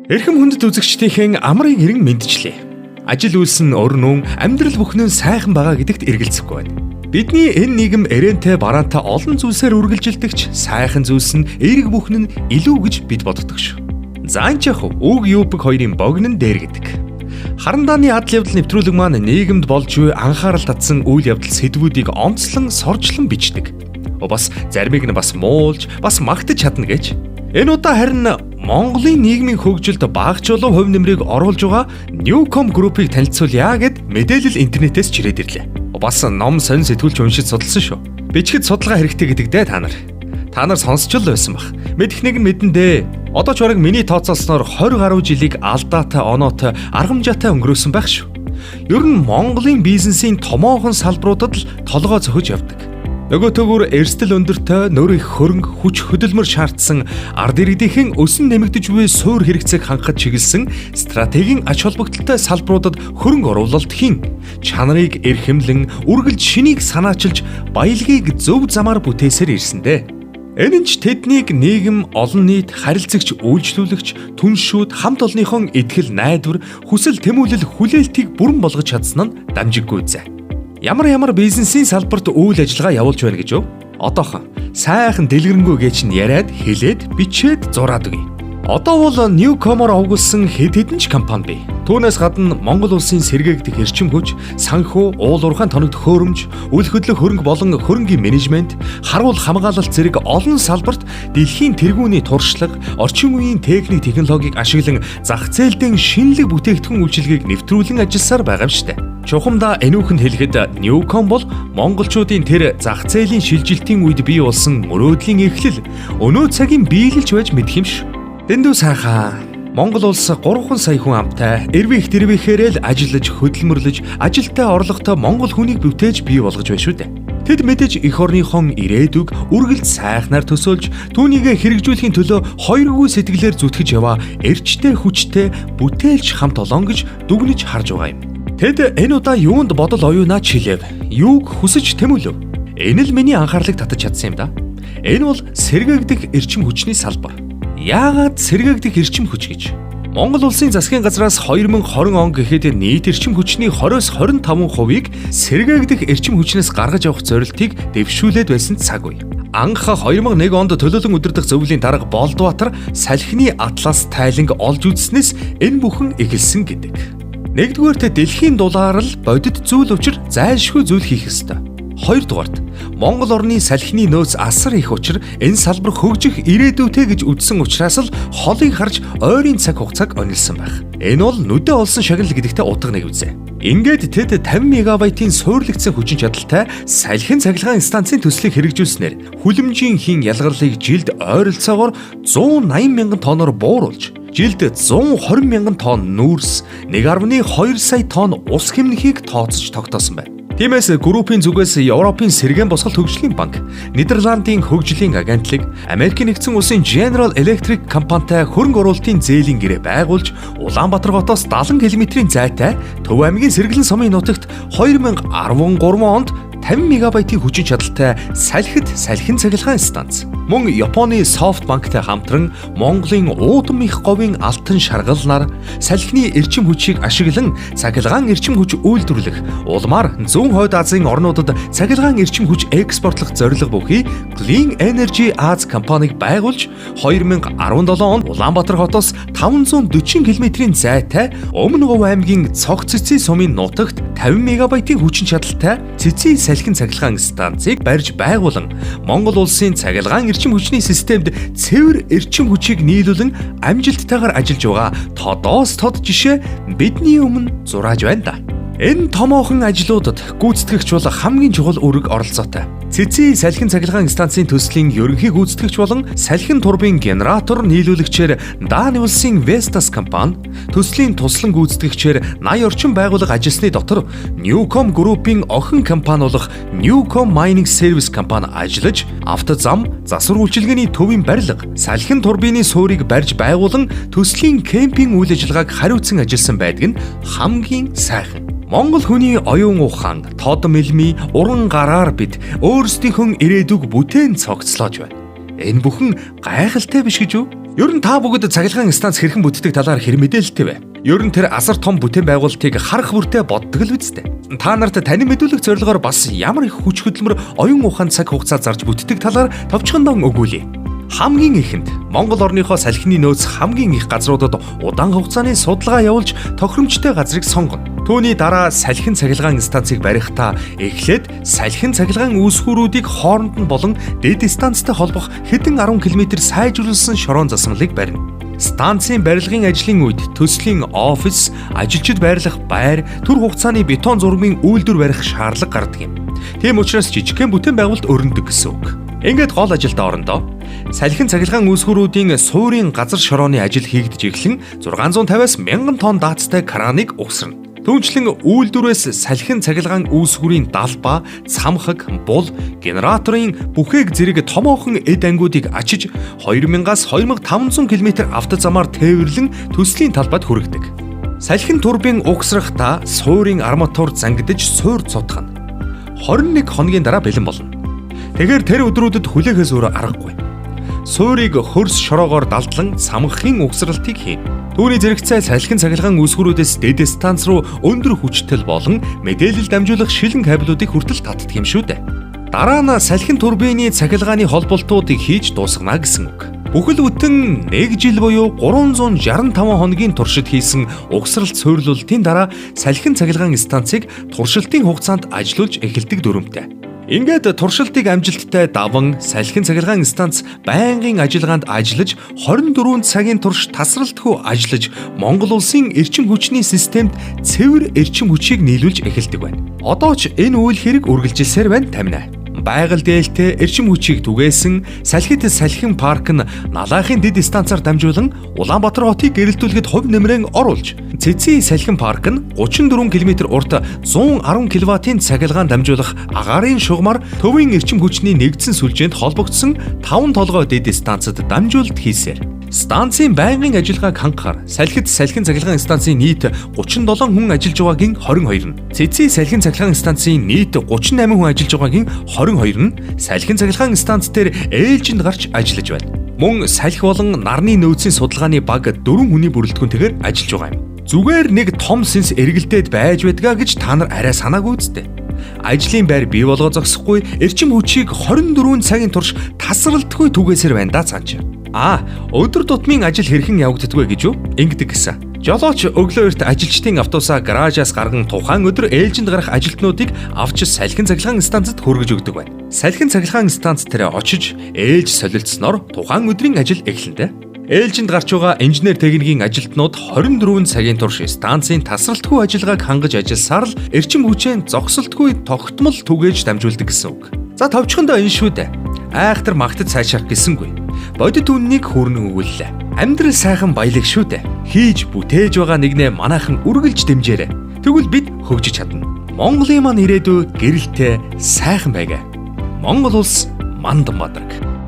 Эрхэм хүндэт үзэгчдийнхээ амрыг эрен мэндчлээ. Ажил үйлс нь өрнөн, амьдрал бүхнэн сайхан байгаа гэдэгт эргэлзэхгүй байна. Бидний энэ нийгэм эрээнтэй бараантай олон зүйлсээр үргэлжилдэгч сайхан зүйлс нь эерэг бүхэн нь илүү гэж бид боддог шүү. За энэ ч яг үг юупг хоёрын богино нь дээр гэдэг. Харандааны адал явдал нэвтрүүлэг маань нийгэмд болж буй анхаарал татсан үйл явдал сэдвүүдийг онцлон соржлон бичдэг. Бас заримыг нь бас муулж, бас магтаж чадна гэж. Энэ удаа харин Монголын нийгмийн хөгжилд бага ч болов хувь нэмрийг оруулж байгаа Newcom Group-ыг танилцуулъя гэд мэдээлэл интернетээс чирээд ирлээ. Бас ном сонь сэтгүүлч уншиж судалсан шүү. Бичгэд судалгаа хэрэгтэй гэдэг дээ та нар. Та нар сонсч л байсан бах. Мэдэх нэг нь мэдэн дээ. Одоо ч бараг миний тооцоолсноор 20 гаруй жилийг алдаатай, оноотой, аргамжаатай өнгөрөөсөн байх шүү. Ер нь Монголын бизнесийн томоохон салбаруудад л толгой цохиж явдаг. Нөгөө төгөр эрсдэл өндөртэй, нөр их хөрөнгө, хүч хөдөлмөр шаардсан ард иргэдийнхэн өсөн нэмэгдэж буй суур хэрэгцээг хангахад чиглэсэн стратегийн ач холбогдолтой салбаруудад хөрөнгө оруулалт хийн. Чанарыг эрхэмлэн, үргэлж шинийг санаачилж, баялагийг зөв замаар бүтээсээр ирсэн дээ. Энэ нь ч тэднийг нийгэм, олон нийт, харилцагч, үйлчлүүлэгч, түншүүд, хамт олонныхон итгэл найдвар, хүсэл тэмүүлэл, хүлээлтийг бүрэн болгож чадсан нь дамжиггүй зэ. Ямар ямар бизнесийн салбарт үйл ажиллагаа явуулж байна гэж юу? Одоохон сайхан дэлгэрэнгүй гэж нь яриад, хэлээд, бичээд зураад өгье. Одоо бол Newcom-оор овоглосон хэд хэдэн ч компани бий. Түүнээс гадна Монгол улсын сэргээгдэх эрчим хүч, санхүү, уул уурхайн тоногт хөөрөмж, үл хөдлөх хөрөнгө болон хөрөнгийн менежмент, харуул хамгаалалт зэрэг олон салбарт дэлхийн тэргүүний туршлага, орчин үеийн техник технологиг ашиглан зах зээлдэн шинэлэг бүтээгдэхүүн үйлчилгээг нэвтрүүлэн ажилласаар байгаа юм штэ. Чухамдаа энүүхэнд хэлэхэд Newcom бол монголчуудын тэр зах зээлийн шилжилтийн үед бий болсон мөрөөдлийн эхлэл, өнөө цагийн биелэлч байж мэдэх юм ш. Дэндүү сайхан. Монгол улс 3 сая хүн амтай, эрвийх дэрвийхээрээ л ажиллаж, хөдөлмөрлөж, ажилтай орлоготой монгол хүнийг бүтээж бий болгож байна шүү дээ. Тэд мэдээж эх орныхон ирээдүг үргэлж сайхнаар төсөөлж, түүнийгэ хэрэгжүүлэхийн төлөө хоёргүй сэтгэлээр зүтгэж яваа эрчтэй хүчтэй бүтээлч хамт олон гэж дүгнэж харж байгаа юм. Тэд энэ удаа юунд бодол оюунаа чилэв? Юуг хүсэж тэмүүлв? Энэ л миний анхаарлыг татаж чадсан юм да. Энэ бол сэргээгдэх эрчим хүчний салбар. Яагаад сэргээгдэх эрчим хүч гэж? Монгол улсын засгийн газраас 2020 он гэхэд нийт эрчим хүчний 20-25%-ийг сэргээгдэх эрчим хүчнээс гаргаж авах зорилтыг дэвшүүлээд байсан цаг үе. Анх 2001 онд төлөөлөн удирдах зөвлөлийн дарга Болдбаатар салхины Атлас тайланг олж үзснээс энэ бүхэн эхэлсэн гэдэг. Нэгдүгээрт дэлхийн дулаар л бодит зүйл учир зайлшгүй зүйл хийх ёстой. Хоёрдугаарт Монгол орны салхины нөөц асар их учир энэ салбар хөгжих ирээдүйтэй гэж үзсэн учраас л холыг харж ойрын цаг хугацааг онилсан байх. Энэ бол нүдэ олсон шагнал гэдэгтээ утга нэг үзье. Ингээд тэд 50 мегабайтын суурлагдсан хүчин чадалтай салхин цахилгаан станцын төслийг хэрэгжүүлснээр хүлэмжийн хийн ялгарлыг жилд ойролцоогоор 180 мянган тонноор бууруулж жилд 120 мянган тонн нүүрс, 1.2 сая тонн ус хэмнэхийг тооцож тогтоосон байна. Тиймээс группийн зүгээс Европын сэргээн босголт хөгжлийн банк, Нидерландын хөгжлийн агентлаг, Америкийн нэгдсэн улсын General Electric компанитай хөрөнгө оруулалтын зээлийн гэрээ байгуулж, Улаанбаатар хотоос 70 км-ийн зайтай Төв аймгийн Сэргэлэн сумын нутагт 2013 онд 50 мегабайтын хүчин чадалтай салхит салхин цахилгаан станц. Мөн Японы SoftBank-тай хамтран Монголын уудам их говийн алтан шаргалнаар салхины эрчим хүчийг ашиглан цахилгаан эрчим хүч үйлдвэрлэх, улмаар зүүн хойд Азийн орнуудад цахилгаан эрчим хүч экспортлох зорилго бүхий Clean Energy Asia компанийг байгуулж 2017 онд Улаанбаатар хотоос 540 км-ийн зайтай Өмнө Говь аймгийн Цог Цэцэн сумын нутагт 50 мегабайтын хүчин чадалтай Цэцэн салхин цахилгаан станцыг барьж байгуулан Монгол улсын цахилгаан эрчим хүчний системд цэвэр эрчим хүчийг нийлүүлэн амжилттайгаар ажиллаж байгаа тодоос тод жишээ бидний өмнө зурааж байна да. Энэ томоохон ажлуудад гүйцэтгэгч бол хамгийн чухал үүрэг оролцоотой. Цэцэн салхин цахилгаан станцын төслийн ерөнхий гүйцэтгэгч болон салхин турбин генератор нийлүүлэгчээр Дани улсын Vestas компани, төслийн туслан гүйцэтгэгчээр 80 орчим байгууллага ажилласны дотор Newcom Group-ийн охин компани болох Newcom Mining Service компани ажиллаж, автозам, засвар үйлчилгээний төвийн барилга, салхин турбины суурийг барьж байгуулан төслийн кемпинг үйл ажиллагааг хариуцсан ажилласан байдаг нь хамгийн сайхан. Монгол хүний оюун ухаан, тод мэлми, уран гараар бид өөрсдийнхөө ирээдүг бүтээн цогцлоож байна. Энэ бүхэн гайхалтай биш гэж үү? Ер нь та бүгд цахилгаан станц хэрхэн бүтдэг талаар хэр мэдээлэлтэй вэ? Ер нь тэр асар том бүтээн байгуулалтыг харах бүртээ боддог л үсттэй. Та нарт танин мэдүүлэх зорилгоор бас ямар их хүч хөдөлмөр, оюун ухаан, цаг хугацаа зарж бүтдэг талаар товчхондоо өгүүлье. Хамгийн ихэнд Монгол орныхоо салхины нөөц хамгийн их газруудад удаан хугацааны судалгаа явуулж тохиромжтой газрыг сонгоно. Түүний дараа салхин цахилгаан станцыг барихтаа эхлээд салхин цахилгаан үүсгүүрүүдийг хооронд нь болон дэд станцтай холбох хэдэн 10 км сайжруулсан шороон засамлыг барина. Станцын барилгын ажлын үед төслийн офис, ажилчид байрлах байр, түр хугацааны бетон зурмын үйлдвэр барих шаардлага гардаг юм. Тийм учраас жижигхэн бүтээн байгуулалт өрнөдөг гэсэн үг. Ингээд гол ажилд орондоо салхин цахилгаан үүсгүүрүүдийн суурийн газар шорооны ажил хийгдэж эхлэн 650-аас 1000 тонн даацтай краныг угсарна. Түүнчлэн үйлдвэрээс салхин цахилгаан үүсгүүрийн далбаа, цамхаг, бул, генераторын бүхээг зэрэг томоохон эд ангиудыг ачиж 2000-аас 2500 км автозамаар тээвэрлэн төслийн талбайд хүргэдэг. Салхин турбин угсрахдаа суурийн арматур зангидаж суур цутгана. 21 хоногийн дараа бэлэн болно. Тэгэхээр тэр өдрүүдэд хүлээхээс өөр аргагүй. Суурийг хөрс шороогоор далдлан самхахын угсралтыг хийнэ. Түүний зэрэгцээ салхин цахилгаан үүсгүүрүүдээс дэд станц руу өндөр хүчтэй болон мэдээлэл дамжуулах шилэн кабелуудыг хүртэл татдаг юм шүү дээ. Дараа нь салхин турбины цахилгааны холболтуудыг хийж дуусгана гэсэн үг. Бүхэл бүтэн 1 жил буюу 365 хоногийн туршид хийсэн угсралт суйрлуулалтын дараа салхин цахилгаан станцыг туршилтын хугацаанд ажилуулж эхэлдэг дүрмтэй. Ингээд туршилтыг амжилттай даван салхин цахилгаан станц байнгын ажиллагаанд ажиллаж 24 цагийн турш тасралтгүй ажиллаж Монгол улсын эрчим хүчний системд цэвэр эрчим хүчийг нийлүүлж эхэлдэг байна. Одоо ч энэ үйл хэрэг үргэлжилсээр байна тамина. Байгаль дээлтэй эрчим хүчийг түгээсэн Салхит салхин парк нь Налаахын дэд станцаар дамжуулан Улаанбаатар хотыг гэрэлтүүлэхэд хувь нэмрээ оруулж, Цэцэн салхин парк нь 34 км урт 110 кВт-ийн цахилгаан дамжуулах агаарын шугамар төвийн эрчим хүчний нэгдсэн сүлжээнд холбогдсон 5 толгой дэд станцад дамжуулалт хийсээр. Станцын байнгын ажиллагааг хангахаар Салхит салхин цахилгаан станцын нийт 37 хүн ажиллаж байгаагийн 22 нь, Цэцэн салхин цахилгаан станцын нийт 38 хүн ажиллаж байгаагийн 22 нь салхин цахилгаан станц дээр ээлжинд гарч ажиллаж байна. Мөн салхи болон нарны нөөцийн судалгааны баг 4 хүний бүрэлдэхүүнтэйгээр ажиллаж байгаа юм. Зүгээр нэг том сэнс эргэлдээд байж байдгаа гэж та нар арай санаагүй үсттэй. Ажлын байр бий болгоо зогсохгүй эрчим хүчийг 24 цагийн турш тасралтгүй түгээсээр байна да цаан чи. А өдөр тутмын ажил хэрхэн явагддаг вэ гэж юу? Ингэдэг гэсэн. Жолооч өглөө эрт ажилчдын автобусаа гаражаас гарган тухайн өдөр ээлжинд гарах ажилтнуудыг авч салхин цахилгаан станцад хүргэж өгдөг байна. Салхин цахилгаан станц дээр очиж ээлж солилцсноор тухайн өдрийн ажил эхэлнэ. Ээлжинд гарч байгаа инженер техникийн ажилтнууд 24 цагийн турш станцын тасралтгүй ажиллагааг хангаж ажилласаар л эрчим хүчээ зогсолтгүй тогтмол түгээж дамжуулдаг гэсэн үг. За товчхондоо энэ шүү дээ. Айхтар магтаж сайшаах гэсэнгүй. Бодит үннийг хүүрнэн өгүүллээ. Амьдрал сайхан баялаг шүү дээ. Хийж бүтээж байгаа нэгнээ манайхан үргэлж дэмжээрэй. Тэгвэл бид хөгжиж чадна. Монголын маань ирээдүй гэрэлтэй сайхан байга. Монгол улс Мандан Бадраг.